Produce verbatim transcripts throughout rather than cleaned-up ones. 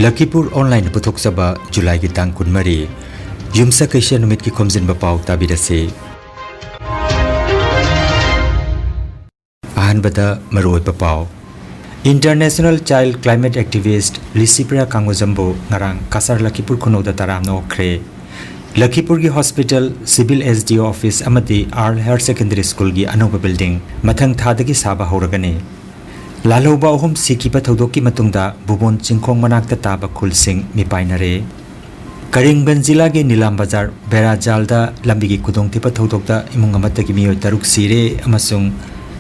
ꯂꯈꯤꯄꯨꯔ ꯑꯣꯟꯂꯥꯏꯟꯅ ꯄꯨꯊꯣꯛꯆꯕ ꯖꯨꯂꯥꯏꯒꯤ ꯇꯥꯡ ꯀꯨꯟꯃꯔꯤ, ꯌꯨꯝꯁꯀꯩꯁ ꯅꯨꯃꯤꯠꯀꯤ ꯈꯣꯝꯖꯤꯟꯕ ꯄꯥꯎ ꯇꯥꯕꯤꯔꯁꯤ꯫ ꯑꯍꯥꯟꯕꯗ ꯃꯔꯨꯑꯣꯏꯕ ꯄꯥꯎ꯫ International Child Climate Activist Licypriya ꯀꯥꯡꯒꯨꯖꯝꯕꯨ ꯉꯔꯥꯡ ꯀꯁꯥꯔ ꯂꯈꯤꯄꯨꯔ ꯈꯨꯅꯧꯗ ꯇꯔꯥꯝꯅ ꯑꯣꯛꯈ꯭ꯔꯦ꯫ ꯂꯈꯤꯄꯨꯔꯒꯤ ꯍꯣꯁꯄꯤꯇꯥꯜ, ꯁꯤꯚꯤꯜ ꯑꯦꯁ ꯗꯤ ꯑꯣ ꯑꯣꯐꯤꯁ ꯑꯃꯗꯤ ꯑꯥꯔꯜ ꯍꯥꯌꯔ ꯁꯦꯀꯦꯟꯗꯔꯤ ꯁ꯭ꯀꯨꯜꯒꯤ ꯑꯅꯧꯕ ꯕꯤꯜꯗꯤꯡ ꯃꯊꯪ ꯊꯥꯗꯒꯤ ꯁꯥꯕ ꯍꯧꯔꯒꯅꯤ꯫ ꯂꯥꯜꯍꯧꯕ ꯑꯍꯨꯝ ꯁꯤꯈꯤꯕ ꯊꯧꯗꯣꯛꯀꯤ ꯃꯇꯨꯡꯗ ꯚꯨꯕꯣꯟ ꯆꯤꯡꯈꯣꯡ ꯃꯅꯥꯛꯇ ꯇꯥꯕ ꯈꯨꯜꯁꯤꯡ ꯃꯤꯄꯥꯏꯅꯔꯦ꯫ ꯀꯔꯤꯝꯒꯟꯖ ꯖꯤꯂꯥꯒꯤ ꯅꯤꯂꯥꯝ ꯕꯖꯥꯔ ꯕꯦꯔꯥꯖꯥꯜꯗ ꯂꯝꯕꯤꯒꯤ ꯈꯨꯗꯣꯡꯊꯤꯕ ꯊꯧꯗꯣꯛꯇ ꯏꯃꯨꯡ ꯑꯃꯠꯇꯒꯤ ꯃꯤꯑꯣꯏ ꯇꯔꯨꯛ ꯁꯤꯔꯦ ꯑꯃꯁꯨꯡ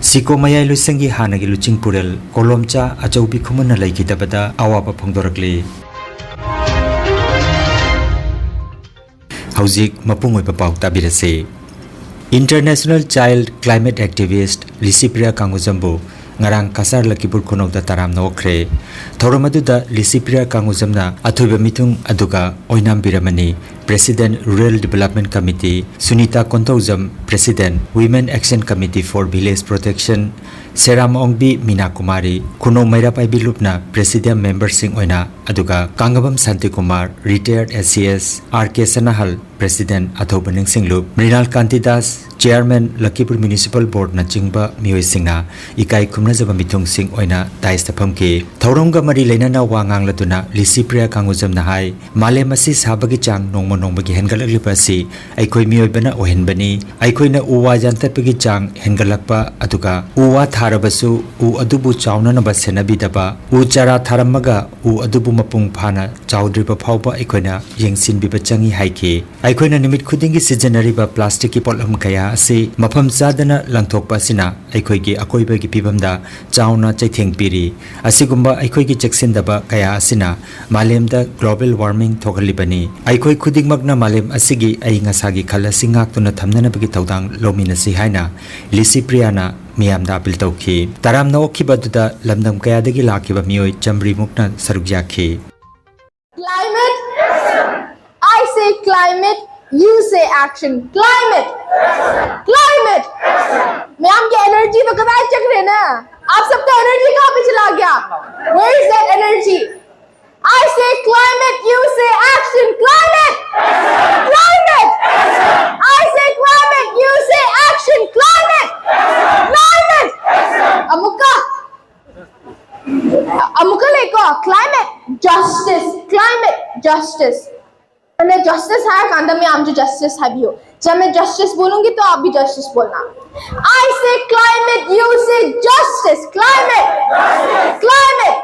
ꯁꯤꯀꯣ ꯃꯌꯥꯏ ꯂꯣꯏꯁꯪꯒꯤ ꯍꯥꯟꯅꯒꯤ ꯂꯨꯆꯤꯡ ꯄꯨꯔꯦꯜ ꯀꯣꯂꯣꯝꯆꯥ ꯑꯆꯧꯕꯤ ꯈꯨꯃꯟꯅ ꯂꯩꯈꯤꯗꯕꯗ ꯑꯋꯥꯕ ꯐꯣꯡꯗꯣꯔꯛꯂꯤ꯫ ꯍꯧꯖꯤꯛ ꯃꯄꯨꯡ ꯑꯣꯏꯕ ꯄꯥꯎ ꯇꯥꯕꯤꯔꯁꯤ꯫ International Child Climate Activist Licypriya ꯀꯥꯡꯒꯨꯖꯝꯕꯨ ꯉꯔꯥꯡ ꯀꯁꯥꯔ ꯂꯈꯤꯄꯨꯔ ꯈꯨꯅꯧꯗ ꯇꯔꯥꯝꯅ ꯑꯣꯛꯈ꯭ꯔꯦ꯫ ꯊꯧꯔꯝ ꯑꯗꯨꯗ ꯂꯤꯁꯤꯄ꯭ꯔꯤꯌꯥ ꯀꯥꯡꯒꯨꯖꯝꯅ ꯑꯊꯣꯏꯕ ꯃꯤꯊꯨꯡ ꯑꯗꯨꯒ ꯑꯣꯏꯅꯥꯝ ꯕꯤꯔꯃꯅꯤ, President Rural Development Committee, Sunita Konthoujam, President Women Action Committee for Village Protection, ꯁꯦꯔꯥꯝ Ongbi Meena Kumari, ꯈꯨꯅꯧ ꯃꯩꯔꯥ ꯄꯥꯏꯕꯤ ꯂꯨꯞꯅ Presidium memberꯁꯤꯡ ꯑꯣꯏꯅ, ꯑꯗꯨꯒ Kangabam Shantikumar, retired S C S, R K Sanahal, President ꯑꯊꯧꯕ ꯅꯤꯡꯁꯤꯡꯂꯨꯞ, ꯃ꯭ꯔꯤꯅꯥꯜ ꯀꯥꯟꯇꯤ ꯗꯥꯁ, Chairman ꯂꯈꯤꯄꯨꯔ Municipal Boardꯅꯆꯤꯡꯕ ꯃꯤꯑꯣꯏꯁꯤꯡꯅ ꯏꯀꯥꯏ ꯈꯨꯝꯅꯖꯕ ꯃꯤꯊꯨꯡꯁꯤꯡ ꯑꯣꯏꯅ dais ꯇ ꯐꯝꯈꯤ꯫ ꯊꯧꯔꯝꯒ ꯃꯔꯤ ꯂꯩꯅꯅ ꯋꯥ ꯉꯥꯡꯂꯗꯨꯅ ꯂꯤꯁꯤꯄ꯭ꯔꯤꯌꯥ ꯀꯥꯡꯒꯨꯖꯝꯅ ꯍꯥꯏ, ꯃꯥꯂꯦꯝ ꯑꯁꯤ ꯁꯥꯕꯒꯤ ꯆꯥꯡ ꯅꯣꯡꯃ ꯅꯣꯡꯃꯒꯤ ꯍꯦꯟꯒꯠꯂꯛꯂꯤꯕ ꯑꯁꯤ ꯑꯩꯈꯣꯏ ꯃꯤꯑꯣꯏꯕꯅ ꯑꯣꯏꯍꯟꯕꯅꯤ꯫ ꯑꯩꯈꯣꯏꯅ ꯎ ꯋꯥ ꯌꯥꯟꯊꯠꯄꯒꯤ ꯆꯥꯡ ꯍꯦꯟꯒꯠꯂꯛꯄ, ꯑꯗꯨꯒ ꯎ ꯋꯥ ꯊꯥꯔꯕꯁꯨ ꯎ ꯑꯗꯨꯕꯨ ꯆꯥꯎꯅꯅꯕ ꯁꯦꯟꯅꯕꯤꯗꯕ, ꯎ ꯆꯥꯔꯥ ꯊꯥꯔꯝꯃꯒ ꯎ ꯑꯗꯨꯕꯨ ꯃꯄꯨꯡ ꯐꯥꯅ ꯆꯥꯎꯗ꯭ꯔꯤꯕ ꯐꯥꯎꯕ ꯑꯩꯈꯣꯏꯅ ꯌꯦꯡꯁꯤꯟꯕꯤꯕ ꯆꯪꯏ ꯍꯥꯏꯈꯤ꯫ ꯑꯩꯈꯣꯏꯅ ꯅꯨꯃꯤꯠ ꯈꯨꯗꯤꯡꯒꯤ ꯁꯤꯖꯤꯟꯅꯔꯤꯕ plasticꯀꯤ ꯄꯣꯠꯂꯝ ꯀꯌꯥ ꯑꯁꯤ ꯃꯐꯝ ꯆꯥꯗꯅ ꯂꯪꯊꯣꯛꯄ ꯑꯁꯤꯅ ꯑꯩꯈꯣꯏꯒꯤ ꯑꯀꯣꯏꯕꯒꯤ ꯐꯤꯕꯝꯗ ꯆꯥꯎꯅ ꯆꯩꯊꯦꯡ ꯄꯤꯔꯤ꯫ ꯑꯁꯤꯒꯨꯝꯕ ꯑꯩꯈꯣꯏꯒꯤ ꯆꯦꯛꯁꯤꯟꯗꯕ ꯀꯌꯥ ꯑꯁꯤꯅ ꯃꯥꯂꯦꯝꯗ global warming ꯊꯣꯛꯍꯜꯂꯤꯕꯅꯤ꯫ ꯑꯩꯈꯣꯏ ꯈꯨꯗꯤꯡꯃꯛꯅ ꯃꯥꯂꯦꯝ ꯑꯁꯤꯒꯤ ꯑꯏꯪ ꯑꯁꯥꯒꯤ ꯈꯜ ꯑꯁꯤ ꯉꯥꯛꯇꯨꯅ ꯊꯝꯅꯅꯕꯒꯤ ꯊꯧꯗꯥꯡ ꯂꯧꯃꯤꯟꯅꯁꯤ ꯍꯥꯏꯅ ꯂꯤꯁꯤꯄ꯭ꯔꯤꯌꯥꯅ ꯃꯤꯌꯥꯝꯗ appeal ꯇꯧꯈꯤ꯫ ꯇꯔꯥꯝꯅ ꯑꯣꯛꯈꯤꯕ ꯑꯗꯨꯗ ꯂꯝꯗꯝ ꯀꯌꯥꯗꯒꯤ ꯂꯥꯛꯈꯤꯕ ꯃꯤꯑꯣꯏ ꯆꯥꯃꯔꯤ ꯃꯨꯛꯅ ꯁꯔꯨꯛ ꯌꯥꯈꯤ꯫ Climate, I say climate, you say action. Climate, climate. ꯃꯌꯥꯝꯒꯤ energyꯗꯣ ꯀꯗꯥꯏ ꯆꯠꯈ꯭ꯔꯦꯅꯦ? आप सबका energy कहाँ पे चला गया? Where is that energy? I say Justice. मैंने जस्टिस ꯍꯥꯏꯔ ꯀꯥꯟꯗ ꯃꯌꯥꯝꯁꯨ ꯖꯁꯇꯤꯁ ꯍꯥꯏꯕꯤꯌꯨ. जब मैं जस्टिस बोलूंगी तो आप भी जस्टिस बोलना. I say climate, you say justice. Climate. Climate.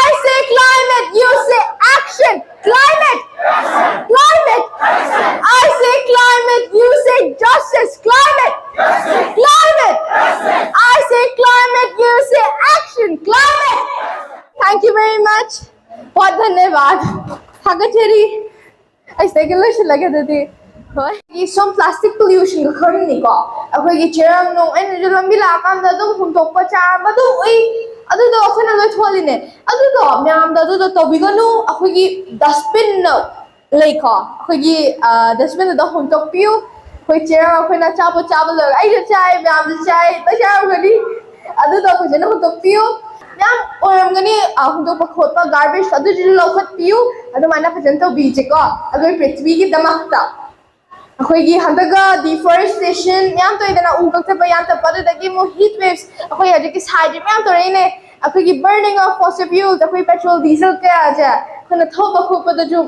I say climate, you say action. Climate. Climate. I say climate, you say justice. Climate. Climate. I say climate, you say action. Climate. Thank you very much. बहुत धन्यवाद. ꯊꯥꯒꯠꯆꯔꯤ. ꯑꯩ ꯁꯤꯗꯒꯤ ꯂꯣꯏꯁꯤꯜꯂꯒꯦ ꯑꯗꯨꯗꯤ. ꯍꯣꯏ. ꯁꯣꯝ plastic ꯄꯣꯂ꯭ꯌꯨꯁꯟꯒ ꯈꯪꯉꯤꯀꯣ? ꯑꯩꯈꯣꯏꯒꯤ ꯆꯦꯔꯪ ꯅꯨꯡ, ꯑꯩꯅꯁꯨ ꯂꯝꯕꯤ ꯂꯥꯛꯑꯀꯥꯟꯗ ꯑꯗꯨꯝ ꯍꯨꯟꯗꯣꯛꯄ, ꯆꯥꯝꯕ ꯑꯗꯨꯝ ꯎꯏ. ꯑꯗꯨꯗꯣ ꯑꯩꯈꯣꯏꯅ ꯂꯣꯏ ꯊꯣꯛꯍꯜꯂꯤꯅꯦ. ꯑꯗꯨꯗꯣ ꯃꯌꯥꯝꯗ ꯑꯗꯨꯗꯣ ꯇꯧꯕꯤꯒꯅꯨ. ꯑꯩꯈꯣꯏꯒꯤ ꯗꯁꯕꯤꯟ ꯂꯩꯀꯣ, ꯑꯩꯈꯣꯏꯒꯤ ꯗꯁꯕꯤꯟꯗꯨꯗ ꯍꯨꯟꯗꯣꯛꯄꯤꯌꯨ. ꯑꯩꯈꯣꯏ ꯆꯦꯔꯪ, ꯑꯩꯈꯣꯏꯅ ꯑꯆꯥꯄꯣꯠ ꯆꯥꯕ ꯂꯣꯏꯔꯒ, ꯑꯩꯁꯨ ꯆꯥꯏ, ꯃꯌꯥꯝꯁꯨ ꯆꯥꯏ, ꯂꯣꯏ ꯆꯥꯔꯝꯒꯅꯤ. ꯑꯗꯨꯗꯣ ꯐꯖꯅ ꯍꯨꯟꯗꯣꯛꯄꯤꯌꯨ. ꯌꯥꯝ ꯑꯣꯏꯔꯝꯒꯅꯤ, ꯑ, ꯍꯨꯟꯗꯣꯛꯄ ꯈꯣꯠꯄ, ꯒꯥꯔꯕꯦꯖ ꯑꯗꯨꯁꯨ ꯂꯧꯈꯠꯄꯤꯌꯨ. ꯑꯗꯨꯃꯥꯏꯅ ꯐꯖꯅ ꯇꯧꯕꯤꯁꯦꯀꯣ, ꯑꯩꯈꯣꯏ ꯄ꯭ꯔꯤꯊꯤꯕꯤꯒꯤꯗꯃꯛꯇ. ꯑꯩꯈꯣꯏꯒꯤ ꯍꯟꯗꯛꯀ ꯗꯤꯐꯣꯔꯦꯁꯇꯦꯁꯟ ꯃꯌꯥꯝ ꯇꯧꯏꯗꯅ, ꯎ ꯀꯛꯊꯠꯄ ꯌꯥꯝ ꯇꯞꯄ, ꯑꯗꯨꯗꯒꯤ ꯑꯃꯨꯛ ꯍꯤꯠ ꯋꯦꯚꯁ, ꯑꯩꯈꯣꯏ ꯍꯧꯖꯤꯛꯀꯤ ꯁꯥꯏꯁꯦ ꯃꯌꯥꯝ ꯇꯧꯔꯛꯏꯅꯦ. ꯑꯩꯈꯣꯏꯒꯤ burning of fossil fuels, ꯑꯩꯈꯣꯏ ꯄꯦꯇ꯭ꯔꯣꯜ, ꯗꯤꯖꯜ ꯀꯌꯥꯁꯦ ꯑꯩꯈꯣꯏꯅ ꯊꯧꯕ ꯈꯣꯠꯄꯗꯁꯨ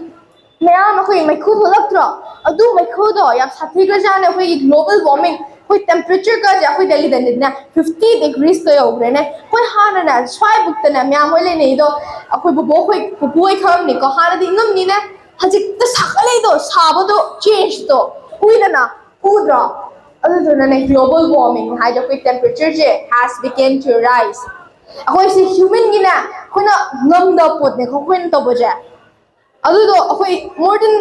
ꯃꯌꯥꯝ ꯑꯩꯈꯣꯏ ꯃꯩꯈꯨ ꯊꯣꯛꯂꯛꯇ꯭ꯔꯣ? ꯑꯗꯨ ꯃꯩꯈꯨꯗꯣ ꯌꯥꯝ ꯁꯥꯊꯤꯈ꯭ꯔꯖꯥꯠꯅꯦ꯫ ꯑꯩꯈꯣꯏꯒꯤ ꯒ꯭ꯂꯣꯕꯜ ꯋꯥꯔꯃꯤꯡ, ꯑꯩꯈꯣꯏ ꯇꯦꯝꯄꯔꯦꯆꯔꯒꯁꯦ ꯑꯩꯈꯣꯏ ꯗꯦꯜꯂꯤꯗꯅꯦ ꯐꯤꯐꯇꯤ ꯗꯤꯒ꯭ꯔꯤꯁꯇ ꯌꯧꯈ꯭ꯔꯦꯅꯦ꯫ ꯑꯩꯈꯣꯏ ꯍꯥꯟꯅꯅꯦ ꯁ꯭ꯋꯥꯏꯕꯨꯛꯇꯅꯦ ꯃꯌꯥꯝ ꯍꯣꯏ ꯂꯩꯅꯩꯗꯣ, ꯑꯩꯈꯣꯏ ꯕꯨꯕꯣꯛ ꯍꯣꯏ, ꯄꯨꯄꯨ ꯍꯣꯏ ꯈꯪꯉꯝꯅꯤꯀꯣ, ꯍꯥꯟꯅꯗꯤ ꯏꯪꯉꯝꯅꯤꯅꯦ꯫ ꯍꯧꯖꯤꯛꯇ ꯁꯥꯒꯠꯂꯛꯏꯗꯣ, ꯁꯥꯕꯗꯣ ꯆꯦꯟꯖꯇꯣ ꯎꯏꯗꯅ, ꯎꯗ꯭ꯔꯣ? ꯑꯗꯨꯗꯨꯅꯅꯦ ꯒ꯭ꯂꯣꯕꯜ ꯋꯥꯔꯃꯤꯡ ꯍꯥꯏꯗꯣ ꯑꯩꯈꯣꯏ ꯇꯦꯝꯄꯔꯦꯆꯔꯁꯦ has begun to rise. ꯑꯩꯈꯣꯏꯁꯦ ꯍ꯭ꯌꯨꯃꯟꯒꯤꯅꯦ ꯑꯩꯈꯣꯏꯅ ꯉꯝꯗꯕ ꯄꯣꯠꯅꯦꯀꯣ ꯑꯩꯈꯣꯏꯅ ꯇꯧꯕꯁꯦ꯫ ꯑꯗꯨꯗꯣ ꯑꯩꯈꯣꯏ more than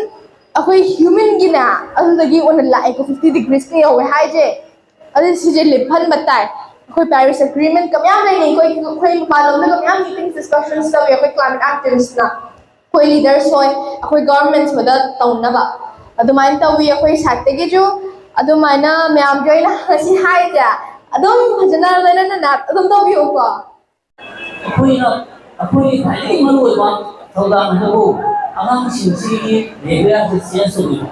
ꯑꯩꯈꯣꯏ ꯍ꯭ꯌꯨꯃꯟꯒꯤꯅꯦ ꯑꯗꯨꯗꯒꯤ ꯑꯣꯏꯅ ꯂꯥꯛꯑꯦꯀꯣ, ꯐꯤꯐꯇꯤ ꯗꯤꯒ꯭ꯔꯤꯁꯀ ꯌꯧꯋꯦ ꯍꯥꯏꯁꯦ꯫ ꯑꯗꯨ ꯁꯤꯁꯦ ꯂꯦꯞꯍꯟꯕ ꯇꯥꯏ꯫ ꯑꯩꯈꯣꯏ ꯄꯦꯔꯤꯁ ꯑꯦꯒ꯭ꯔꯤꯃꯦꯟꯠꯀ ꯃꯌꯥꯝ ꯂꯩꯅꯩ, ꯑꯩꯈꯣꯏ ꯑꯩꯈꯣꯏ ꯃꯄꯥꯟ ꯂꯝꯗꯒ ꯃꯌꯥꯝ ꯃꯤꯇꯤꯡ ꯗꯤꯁꯀꯁꯟꯁ ꯇꯧꯋꯤ ꯑꯩꯈꯣꯏ ꯀ꯭ꯂꯥꯏꯃꯦꯠ ꯑꯦꯛꯇꯤꯚꯤꯁ꯭ꯠꯅ꯫ ꯑꯩꯈꯣꯏ ꯂꯤꯗꯔꯁ ꯍꯣꯏ, ꯑꯩꯈꯣꯏ ꯒꯚꯔꯟꯃꯦꯟꯠ ꯍꯣꯏꯗ ꯇꯧꯅꯕ ꯑꯗꯨꯃꯥꯏꯅ ꯇꯧꯋꯤ ꯑꯩꯈꯣꯏ ꯁꯥꯏꯠꯇꯒꯤꯁꯨ꯫ ꯑꯗꯨꯃꯥꯏꯅ ꯃꯌꯥꯝꯒꯤ ꯑꯣꯏꯅ ꯉꯁꯤ ꯍꯥꯏꯔꯤꯁꯦ ꯑꯗꯨꯝ ꯐꯖꯅ ꯂꯣꯏꯅꯅ ꯑꯗꯨꯝ ꯇꯧꯕꯤꯌꯨꯀꯣ꯫ ꯑꯩꯈꯣꯏꯅ, ꯑꯩꯈꯣꯏꯒꯤ ꯈ꯭ꯋꯥꯏꯗꯒꯤ ꯃꯔꯨꯑꯣꯏꯕ ꯊꯧꯗꯥꯡ ꯑꯗꯨꯕꯨ ꯑꯉꯥꯡꯁꯤꯡꯁꯤꯒꯤ ꯕꯤꯍꯦꯕꯤꯌꯔꯁꯤ ꯆꯦꯟꯖ ꯇꯧꯕꯤꯕ꯫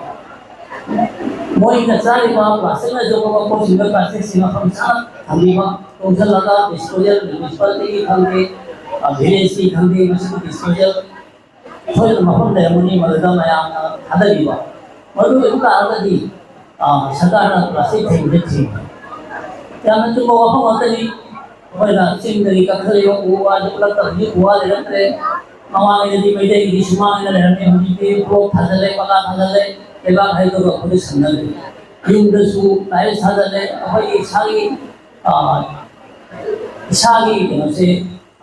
ꯃꯣꯏꯅ ꯆꯥꯔꯤꯕ ꯄ꯭ꯂꯥꯁꯇꯤꯛꯅ ꯌꯣꯛꯄ ꯄꯣꯠꯁꯤꯡꯗꯣ ꯄ꯭ꯂꯥꯁꯇꯤꯛꯁꯤ ꯃꯐꯝ ꯆꯥꯅ ꯊꯝꯕꯤꯕ, ꯇꯣꯡꯁꯤꯜꯂꯒ ꯗꯤꯁꯄꯣꯖꯦꯜ, ꯃ꯭ꯌꯨꯅꯤꯁꯤꯄꯥꯂꯤꯇꯤꯒꯤ ꯈꯪꯗꯦ, ꯚꯤꯂꯦꯖꯀꯤ ꯈꯪꯗꯦ, ꯃꯁꯤꯒꯤ ꯗꯤꯁꯄꯣꯖꯦꯜ ꯑꯁꯣꯏꯕ ꯃꯐꯝ ꯂꯩꯔꯝꯒꯅꯤ, ꯃꯗꯨꯗ ꯃꯌꯥꯝꯅ ꯊꯥꯗꯕꯤꯕ꯫ ꯃꯗꯨ ꯑꯣꯏꯕ ꯇꯥꯔꯒꯗꯤ, ꯑ, ꯁꯔꯀꯥꯔꯅ ꯄ꯭ꯂꯥꯁꯇꯤꯛ ꯊꯤꯡꯕꯁꯦ ꯊꯤꯡꯕ꯫ ꯌꯥꯝꯅ ꯆꯨꯝꯕ ꯋꯥꯐꯝ ꯉꯥꯛꯇꯅꯤ꯫ ꯑꯩꯈꯣꯏꯅ ꯆꯤꯡꯗꯒꯤ ꯀꯛꯊꯠꯂꯤꯕ ꯎ ꯋꯥꯁꯦ ꯄꯨꯂꯞꯇ ꯍꯧꯖꯤꯛ ꯎ ꯋꯥ ꯂꯩꯔꯛꯇ꯭ꯔꯦ꯫ ꯃꯃꯥꯡꯉꯩꯗꯗꯤ ꯃꯩꯇꯩꯒꯤꯗꯤ ꯁꯨꯃꯥꯡ ꯑꯣꯏꯅ ꯂꯩꯔꯝꯃꯤ, ꯍꯧꯖꯤꯛꯇꯤ block ꯊꯥꯖꯤꯜꯂꯦ, ꯄꯀꯥ ꯊꯥꯖꯤꯜꯂꯦ, ꯂꯩꯕꯥꯛ ꯍꯩꯗꯣꯛꯑꯒ ꯑꯩꯈꯣꯏꯗ ꯁꯝꯅꯗ꯭ꯔꯦ꯫ ꯌꯨꯝꯗꯁꯨ tiles ꯊꯥꯖꯤꯜꯂꯦ꯫ ꯑꯩꯈꯣꯏꯒꯤ ꯏꯁꯥꯒꯤ, ꯑ, ꯏꯁꯥꯒꯤ ꯀꯩꯅꯣꯁꯦ,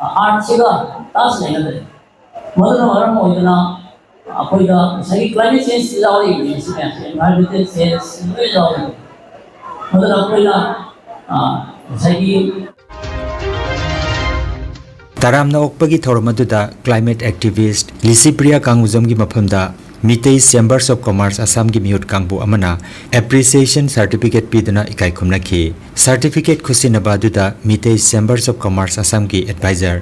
ꯑ, earthꯁꯤꯒ touch ꯂꯩꯅꯗ꯭ꯔꯦ꯫ ꯃꯗꯨꯅ ꯃꯔꯝ ꯑꯣꯏꯗꯨꯅ ꯑꯩꯈꯣꯏꯗ ꯉꯁꯥꯏꯒꯤ climate change ꯌꯥꯎꯔꯤꯕꯅꯤ, ꯁꯤ ꯃꯌꯥꯝꯁꯦ, environmental change ꯂꯣꯏ ꯌꯥꯎꯔꯤꯕꯅꯤ꯫ ꯃꯗꯨꯅ ꯑꯩꯈꯣꯏꯅ, ꯑ, ꯉꯁꯥꯏꯒꯤ ꯇꯔꯥꯝꯅ ꯑꯣꯛꯄꯒꯤ ꯊꯧꯔꯝ ꯑꯗꯨꯗ climate activist ꯂꯤꯁꯤꯄ꯭ꯔꯤꯌꯥ ꯀꯥꯡꯒꯨꯖꯝꯒꯤ ꯃꯐꯝꯗ ꯃꯤꯇꯩ Chambers of Commerce ꯑꯁꯥꯝꯒꯤ ꯃꯤꯍꯨꯠ ꯀꯥꯡꯕꯨ ꯑꯃꯅ appreciation certificate ꯄꯤꯗꯨꯅ ꯏꯀꯥꯏ ꯈꯨꯝꯅꯈꯤ꯫ Certificate ꯈꯨꯠꯁꯤꯟꯅꯕ ꯑꯗꯨꯗ ꯃꯤꯇꯩ Chambers of Commerce ꯑꯁꯥꯝꯒꯤ advisor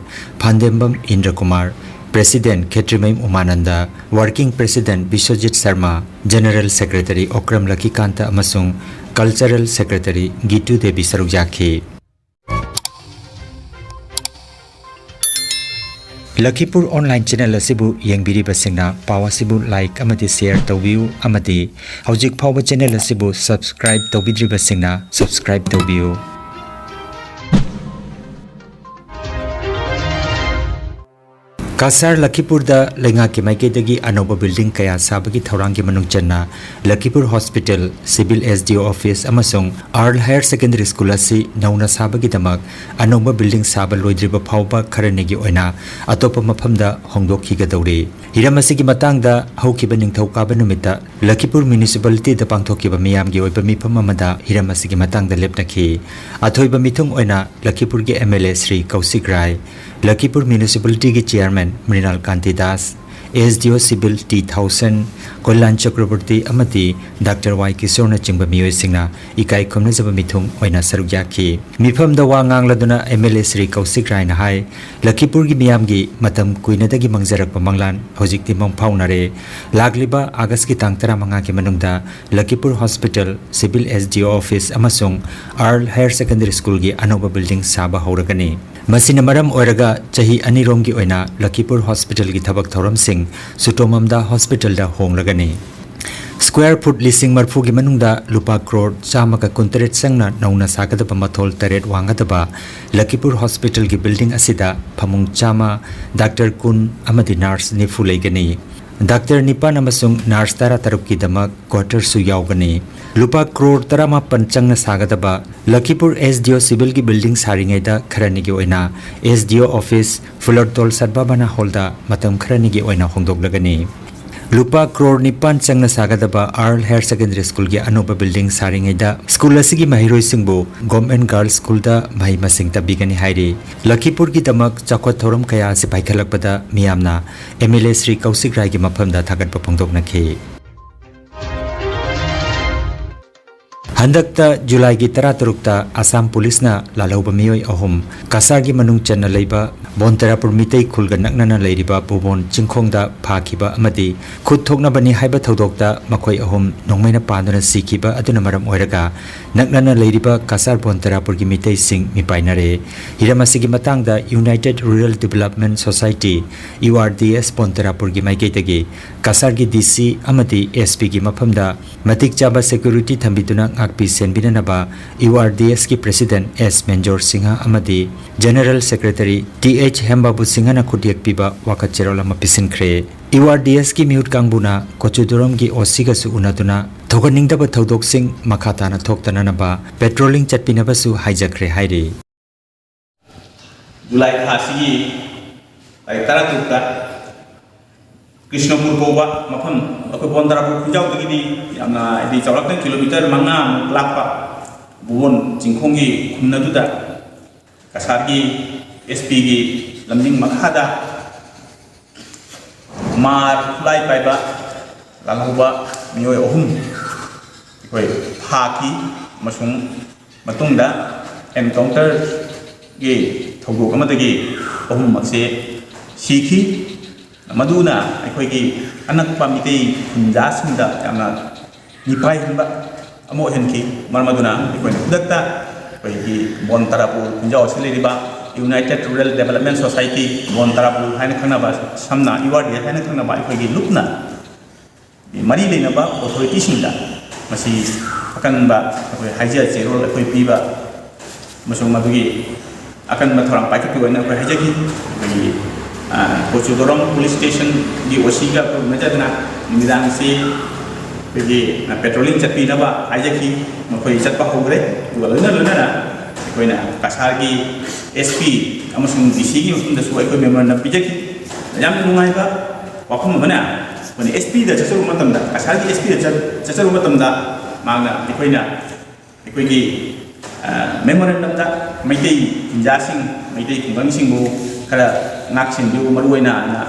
ꯐꯥꯟꯗꯦꯝꯕꯝ ꯏꯟꯗ꯭ꯔ ꯀꯨꯃꯥꯔ, president ꯈꯦꯇ꯭ꯔꯤꯃꯌꯨꯝ ꯎꯃꯥꯅꯟꯗ, working president Biswajit Sharma, general secretary Okram ꯂꯛꯀꯤꯀꯥꯟꯇ ꯑꯃꯁꯨꯡ cultural secretary ꯒꯤꯇꯨ ꯗꯦꯕꯤ ꯁꯔꯨꯛ ꯌꯥꯈꯤ꯫ ꯂꯈꯤꯄꯨꯔ online channel ꯑꯁꯤꯕꯨ ꯌꯦꯡꯕꯤꯔꯤꯕꯁꯤꯡꯅ ꯄꯥꯎ ꯑꯁꯤꯕꯨ like ꯑꯃꯗꯤ share ꯇꯧꯕꯤꯌꯨ ꯑꯃꯗꯤ ꯍꯧꯖꯤꯛ ꯐꯥꯎꯕ channel ꯑꯁꯤꯕꯨ subscribe ꯇꯧꯕꯤꯗ꯭ꯔꯤꯕꯁꯤꯡꯅ subscribe ꯇꯧꯕꯤꯌꯨ꯫ ꯀꯁꯥꯔ ꯂꯈꯤꯄꯨꯔꯗ ꯂꯩꯉꯥꯛꯀꯤ ꯃꯥꯏꯀꯩꯗꯒꯤ ꯑꯅꯧꯕ building ꯀꯌꯥ ꯁꯥꯕꯒꯤ ꯊꯧꯔꯥꯡꯒꯤ ꯃꯅꯨꯡ ꯆꯟꯅ ꯂꯈꯤꯄꯨꯔ hospital, civil S D O office ꯑꯃꯁꯨꯡ Earle Higher Secondary School ꯑꯁꯤ ꯅꯧꯅ ꯁꯥꯕꯒꯤꯗꯃꯛ ꯑꯅꯧꯕ building ꯁꯥꯕ ꯂꯣꯏꯗ꯭ꯔꯤꯕ ꯐꯥꯎꯕ ꯈꯔꯅꯤꯒꯤ ꯑꯣꯏꯅ ꯑꯇꯣꯞꯄ ꯃꯐꯝꯗ ꯍꯣꯡꯗꯣꯛꯈꯤꯒꯗꯧꯔꯤ꯫ ꯍꯤꯔꯝ ꯑꯁꯤꯒꯤ ꯃꯇꯥꯡꯗ ꯍꯧꯈꯤꯕ ꯅꯤꯡꯊꯧꯀꯥꯕ ꯅꯨꯃꯤꯠꯇ ꯂꯈꯤꯄꯨꯔ municipalityꯗ ꯄꯥꯡꯊꯣꯛꯈꯤꯕ ꯃꯤꯌꯥꯝꯒꯤ ꯑꯣꯏꯕ ꯃꯤꯐꯝ ꯑꯃꯗ ꯍꯤꯔꯝ ꯑꯁꯤꯒꯤ ꯃꯇꯥꯡꯗ ꯂꯦꯞꯅꯈꯤ꯫ ꯑꯊꯣꯏꯕ ꯃꯤꯊꯨꯡ ꯑꯣꯏꯅ ꯂꯈꯤꯄꯨꯔꯒꯤ M L A Shri Kaushik Rai, Lakhipur municipalityꯒꯤ chairman Mrinal Kanti Das, S D O civil T Thouson, ꯀꯣꯏꯂꯥꯟ ꯆꯀ꯭ꯔꯕꯔꯇꯤ ꯑꯃꯗꯤ ꯗꯥꯛꯇꯔ ꯋꯥꯏ ꯀꯤꯁꯣꯔꯅꯆꯤꯡꯕ ꯃꯤꯑꯣꯏꯁꯤꯡꯅ ꯏꯀꯥꯏ ꯈꯨꯝꯅꯖꯕ ꯃꯤꯊꯨꯡ ꯑꯣꯏꯅ ꯁꯔꯨꯛ ꯌꯥꯈꯤ꯫ ꯃꯤꯐꯝꯗ ꯋꯥ ꯉꯥꯡꯂꯗꯨꯅ M L A ꯁ꯭ꯔꯤ ꯀꯧꯁꯤꯛ ꯔꯥꯏꯅ ꯍꯥꯏ, ꯂꯈꯤꯄꯨꯔꯒꯤ ꯃꯤꯌꯥꯝꯒꯤ ꯃꯇꯝ ꯀꯨꯏꯅꯗꯒꯤ ꯃꯪꯖꯔꯛꯄ ꯃꯪꯂꯥꯟ ꯍꯧꯖꯤꯛꯇꯤ ꯃꯪ ꯐꯥꯎꯅꯔꯦ꯫ ꯂꯥꯛꯂꯤꯕ ꯑꯥꯒꯁꯀꯤ ꯇꯥꯡ ꯇꯔꯥꯃꯉꯥꯒꯤ ꯃꯅꯨꯡꯗ ꯂꯈꯤꯄꯨꯔ hospital, civil S D O office ꯑꯃꯁꯨꯡ Earle Higher Secondary Schoolꯒꯤ ꯑꯅꯧꯕ building ꯁꯥꯕ ꯍꯧꯔꯒꯅꯤ꯫ ꯃꯁꯤꯅ ꯃꯔꯝ ꯑꯣꯏꯔꯒ ꯆꯍꯤ ꯑꯅꯤꯔꯣꯝꯒꯤ ꯑꯣꯏꯅ ꯂꯈꯤꯄꯨꯔ ꯍꯣꯁꯄꯤꯇꯥꯜꯒꯤ ꯊꯕꯛ ꯊꯧꯔꯝꯁꯤꯡ ꯁꯨꯇꯣꯃꯝꯗ ꯍꯣꯁꯄꯤꯇꯥꯜꯗ ꯍꯣꯡꯂꯒꯅꯤ꯫ ꯁ꯭ꯀ꯭ꯋꯥꯔ ꯐꯨꯠ ꯂꯤꯁꯤꯡ ꯃꯔꯤꯐꯨꯒꯤ ꯃꯅꯨꯡꯗ ꯂꯨꯄꯥ ꯀ꯭ꯔꯣꯔ ꯆꯥꯝꯃꯒ ꯀꯨꯟꯇꯔꯦꯠ ꯆꯪꯅ ꯅꯧꯅ ꯁꯥꯒꯗꯕ ꯃꯊꯣꯜ ꯇꯔꯦꯠ ꯋꯥꯡꯒꯗꯕ ꯂꯈꯤꯄꯨꯔ ꯍꯣꯁꯄꯤꯇꯥꯜꯒꯤ ꯕꯤꯜꯗꯤꯡ ꯑꯁꯤꯗ ꯐꯃꯨꯡ ꯆꯥꯝꯃ, ꯗꯥꯛꯇꯔ ꯀꯨꯟ ꯑꯃꯗꯤ ꯅꯔꯁ ꯅꯤꯐꯨ ꯂꯩꯒꯅꯤ꯫ ꯗꯥꯛꯇꯔ ꯅꯤꯄꯥꯟ ꯑꯃꯁꯨꯡ ꯅꯔꯁ ꯇꯔꯥꯇꯔꯨꯛꯀꯤꯗꯃꯛ ꯀ꯭ꯋꯥꯇꯔꯁꯨ ꯌꯥꯎꯒꯅꯤ꯫ ꯂꯨꯄꯥ ꯀ꯭ꯔꯣꯔ ꯇꯔꯥꯃꯥꯄꯟ ꯆꯪꯅ ꯁꯥꯒꯗꯕ ꯂꯈꯤꯄꯨꯔ ꯑꯦꯁ ꯗꯤ ꯑꯣ ꯁꯤꯚꯤꯜꯒꯤ ꯕꯤꯜꯗꯤꯡ ꯁꯥꯔꯤꯉꯩꯗ ꯈꯔꯅꯤꯒꯤ ꯑꯣꯏꯅ ꯑꯦꯁ ꯗꯤ ꯑꯣ ꯑꯣꯐꯤꯁ ꯐꯨꯂꯔꯇꯣꯜ ꯁꯠꯕꯥꯕꯅꯥ ꯍꯣꯜꯗ ꯃꯇꯝ ꯈꯔꯅꯤꯒꯤ ꯑꯣꯏꯅ ꯍꯣꯡꯗꯣꯛꯂꯒꯅꯤ꯫ ꯂꯨꯄꯥ ꯀ꯭ꯔꯣꯔ ꯅꯤꯄꯥꯟ ꯆꯪꯅ ꯁꯥꯒꯗꯕ ꯑꯥꯔꯜ ꯍꯥꯌꯔ ꯁꯦꯀꯦꯟꯗꯔꯤ ꯁ꯭ꯀꯨꯜꯒꯤ ꯑꯅꯧꯕ ꯕꯤꯜꯗꯤꯡ ꯁꯥꯔꯤꯉꯩꯗ ꯁ꯭ꯀꯨꯜ ꯑꯁꯤꯒꯤ ꯃꯍꯩꯔꯣꯏꯁꯤꯡꯕꯨ ꯒꯣꯔꯃꯦꯟ ꯒꯥꯔꯜꯁ ꯁ꯭ꯀꯨꯜꯗ ꯃꯍꯩ ꯃꯁꯤꯡ ꯇꯝꯕꯤꯒꯅꯤ ꯍꯥꯏꯔꯤ꯫ ꯂꯈꯤꯄꯨꯔꯒꯤꯗꯃꯛ ꯆꯥꯎꯈꯠ ꯊꯧꯔꯝ ꯀꯌꯥ ꯑꯁꯤ ꯄꯥꯏꯈꯠꯂꯛꯄꯗ ꯃꯤꯌꯥꯝꯅ ꯑꯦꯝ ꯑꯦꯜ ꯑꯦ ꯁ꯭ꯔꯤ ꯀꯧꯁꯤꯛ ꯔꯥꯏꯒꯤ ꯃꯐꯝꯗ ꯊꯥꯒꯠꯄ ꯐꯣꯡꯗꯣꯛꯅꯈꯤ꯫ ꯍꯟꯗꯛꯇ ꯖꯨꯂꯥꯏꯒꯤ ꯇꯔꯥꯇꯔꯨꯛꯇ ꯑꯁꯥꯝ ꯄꯨꯂꯤꯁꯅ ꯂꯥꯜꯍꯧꯕ ꯃꯤꯑꯣꯏ ꯑꯍꯨꯝ ꯀꯁꯥꯔꯒꯤ ꯃꯅꯨꯡ ꯆꯟꯅ ꯂꯩꯕ ꯕꯣꯟꯇꯔꯥꯄꯨꯔ ꯃꯤꯇꯩ ꯈꯨꯜꯒ ꯅꯛꯅꯅ ꯂꯩꯔꯤꯕ ꯄꯨꯕꯣꯟ ꯆꯤꯡꯈꯣꯡꯗ ꯐꯥꯈꯤꯕ ꯑꯃꯗꯤ ꯈꯨꯠ ꯊꯣꯛꯅꯕꯅꯤ ꯍꯥꯏꯕ ꯊꯧꯗꯣꯛꯇ ꯃꯈꯣꯏ ꯑꯍꯨꯝ ꯅꯣꯡꯃꯩꯅ ꯄꯥꯟꯗꯨꯅ ꯁꯤꯈꯤꯕ ꯑꯗꯨꯅ ꯃꯔꯝ ꯑꯣꯏꯔꯒ ꯅꯛꯅꯅ ꯂꯩꯔꯤꯕ ꯀꯁꯥꯔ ꯕꯣꯟꯇꯔꯥꯄꯨꯔꯒꯤ ꯃꯤꯇꯩꯁꯤꯡ ꯃꯤꯄꯥꯏꯅꯔꯦ꯫ ꯍꯤꯔꯝ ꯑꯁꯤꯒꯤ ꯃꯇꯥꯡꯗ United Rural Development Society, U R D S, ꯕꯣꯟꯇꯔꯥꯄꯨꯔꯒꯤ ꯃꯥꯏꯀꯩꯗꯒꯤ ꯀꯁꯥꯔꯒꯤ D C ꯑꯃꯗꯤ S P ꯒꯤ ꯃꯐꯝꯗ ꯃꯇꯤꯛ ꯆꯥꯕ ꯁꯦꯀ꯭ꯌꯨꯔꯤꯇꯤ ꯊꯝꯕꯤꯗꯨꯅ ꯉꯥꯛꯄꯤ ꯁꯦꯟꯕꯤꯅꯅꯕ U R D S ꯀꯤ ꯄ꯭ꯔꯦꯁꯤꯗꯦꯟꯠ ꯑꯦꯁ ꯃꯦꯟꯖꯣꯔ ꯁꯤꯡꯍ ꯑꯃꯗꯤ ꯖꯦꯅꯔꯦꯜ ꯁꯦꯀ꯭ꯔꯦꯇꯔꯤ ꯇꯤ ꯑꯩꯆ ꯍꯦꯝꯕꯥꯕꯨ ꯁꯤꯡꯍꯅ ꯈꯨꯠꯌꯦꯛ ꯄꯤꯕ ꯋꯥꯀꯠ ꯆꯦꯔꯣꯜ ꯑꯃ ꯄꯤꯁꯤꯟꯈ꯭ꯔꯦ꯫ U R D S ꯀꯤ ꯃꯤꯍꯨꯠ ꯀꯥꯡꯕꯨꯅ ꯀꯣꯆꯨꯗꯨꯔꯝꯒꯤ ꯑꯣ ꯁꯤꯒꯁꯨ ꯎꯅꯗꯨꯅ ꯊꯧꯒꯠꯅꯤꯡꯗꯕ ꯊꯧꯗꯣꯛꯁꯤꯡ ꯃꯈꯥ ꯇꯥꯅ ꯊꯣꯛꯇꯅꯅꯕ ꯄꯦꯇ꯭ꯔꯣꯂꯤꯡ ꯆꯠꯄꯤꯅꯕꯁꯨ ꯍꯥꯏꯖꯈ꯭ꯔꯦ ꯍꯥꯏꯔꯤ꯫ ꯖꯨꯂꯥꯏ ꯊꯥ ꯑꯁꯤꯒꯤ ꯇꯥꯔꯤꯛ ꯇꯔꯥꯇꯔꯨꯛꯇ ꯀ꯭ꯔꯤꯁꯅꯄꯨꯔ ꯀꯧꯕ ꯃꯐꯝ, ꯑꯩꯈꯣꯏ ꯕꯣꯟꯗꯥꯔꯥꯄꯨꯔ ꯈꯨꯟꯖꯥꯎꯗꯒꯤꯗꯤ ꯌꯥꯝꯅ, ꯍꯥꯏꯗꯤ, ꯆꯥꯎꯔꯥꯛꯅ ꯀꯤꯂꯣꯃꯤꯇꯔ ꯃꯉꯥꯃꯨꯛ ꯂꯥꯞꯄ ꯕꯨꯕꯣꯟ ꯆꯤꯡꯈꯣꯡꯒꯤ ꯈꯨꯟ ꯑꯗꯨꯗ ꯀꯁꯥꯔꯒꯤ S P ꯒꯤ ꯂꯝꯖꯤꯡ ꯃꯈꯥꯗ ꯃꯥꯔ ꯈꯨꯠꯂꯥꯏ ꯄꯥꯏꯕ ꯂꯥꯜꯍꯧꯕ ꯃꯤꯑꯣꯏ ꯑꯍꯨꯝ ꯑꯩꯈꯣꯏ ꯐꯥꯈꯤ ꯑꯃꯁꯨꯡ ꯃꯇꯨꯡꯗ encounter ꯒꯤ ꯊꯧꯗꯣꯛ ꯑꯃꯗꯒꯤ ꯑꯍꯨꯝꯃꯛꯁꯦ ꯁꯤꯈꯤ꯫ ꯃꯗꯨꯅ ꯑꯩꯈꯣꯏꯒꯤ ꯑꯅꯛꯄ ꯃꯤꯇꯩ ꯈꯨꯟꯖꯥꯁꯤꯡꯗ ꯌꯥꯝꯅ ꯃꯤꯄꯥꯏꯍꯟꯕ ꯑꯃ ꯑꯣꯏꯍꯟꯈꯤ꯫ ꯃꯔꯝ ꯑꯗꯨꯅ ꯑꯩꯈꯣꯏꯅ ꯈꯨꯗꯛꯇ ꯑꯩꯈꯣꯏꯒꯤ ꯕꯣꯟ ꯇꯔꯥꯄꯨꯔ ꯈꯨꯟꯖꯥꯎ ꯑꯁꯤꯗ ꯂꯩꯔꯤꯕ United Rural Development Society, ꯕꯣꯟ ꯇꯔꯥꯄꯨꯔ ꯍꯥꯏꯅ ꯈꯪꯅꯕ, ꯁꯝꯅ ꯌꯨ ꯑꯥꯔ ꯗꯤ ꯑꯦ ꯍꯥꯏꯅ ꯈꯪꯅꯕ ꯑꯩꯈꯣꯏꯒꯤ ꯂꯨꯞꯅ ꯃꯔꯤ ꯂꯩꯅꯕ ꯑꯣꯊꯣꯔꯤꯇꯤꯁꯤꯡꯗ ꯃꯁꯤ ꯑꯀꯟꯕ ꯑꯩꯈꯣꯏ ꯍꯥꯏꯖ ꯆꯦꯔꯣꯜ ꯑꯩꯈꯣꯏ ꯄꯤꯕ ꯑꯃꯁꯨꯡ ꯃꯗꯨꯒꯤ ꯑꯀꯟꯕ ꯊꯧꯔꯥꯡ ꯄꯥꯏꯈꯠꯄꯤꯌꯨ ꯍꯥꯏꯅ ꯑꯩꯈꯣꯏ ꯍꯥꯏꯖꯈꯤ꯫ ꯑꯩꯈꯣꯏꯒꯤ, ꯑ, ꯀꯣꯆꯨꯗꯣꯔꯣꯝ ꯄꯨꯂꯤꯁ ꯁ꯭ꯇꯦꯁꯟꯒꯤ ꯑꯣ ꯁꯤꯒ ꯑꯩꯈꯣꯏ ꯎꯅꯖꯗꯨꯅ ꯅꯨꯃꯤꯗꯥꯡꯁꯤ ꯑꯩꯈꯣꯏꯒꯤ, ꯑ, ꯄꯦꯇ꯭ꯔꯣꯂꯤꯡ ꯆꯠꯄꯤꯅꯕ ꯍꯥꯏꯖꯈꯤ꯫ ꯃꯈꯣꯏ ꯆꯠꯄ ꯍꯧꯈ꯭ꯔꯦ꯫ ꯑꯗꯨꯒ ꯂꯣꯏꯅ ꯂꯣꯏꯅꯅ ꯑꯩꯈꯣꯏꯅ ꯀꯁꯥꯔꯒꯤ ꯑꯦꯁ ꯄꯤ ꯑꯃꯁꯨꯡ ꯗꯤ ꯁꯤꯒꯤ ꯃꯐꯝꯗꯁꯨ ꯑꯩꯈꯣꯏ ꯃꯦꯃꯣꯔꯦꯟꯗꯝ ꯄꯤꯖꯈꯤ꯫ ꯌꯥꯝꯅ ꯅꯨꯡꯉꯥꯏꯕ ꯋꯥꯐꯝ ꯑꯃꯅ, ꯑꯩꯈꯣꯏꯅ ꯑꯦꯁ ꯄꯤꯗ ꯆꯠꯆꯔꯨꯕ ꯃꯇꯝꯗ, ꯀꯁꯥꯔꯒꯤ ꯑꯦꯁ ꯄꯤꯗ ꯆꯠ-, ꯆꯠꯆꯔꯨꯕ ꯃꯇꯝꯗ ꯃꯍꯥꯛꯅ ꯑꯩꯈꯣꯏꯅ, ꯑꯩꯈꯣꯏꯒꯤ, ꯑ, ꯃꯦꯃꯣꯔꯦꯟꯗꯝꯗ ꯃꯩꯇꯩ ꯆꯤꯟꯖꯥꯁꯤꯡ, ꯃꯩꯇꯩ ꯈꯨꯡꯒꯪꯁꯤꯡꯕꯨ ꯈꯔ ꯉꯥꯛ-ꯁꯦꯟꯕꯤꯌꯨ, ꯃꯔꯨꯑꯣꯏꯅ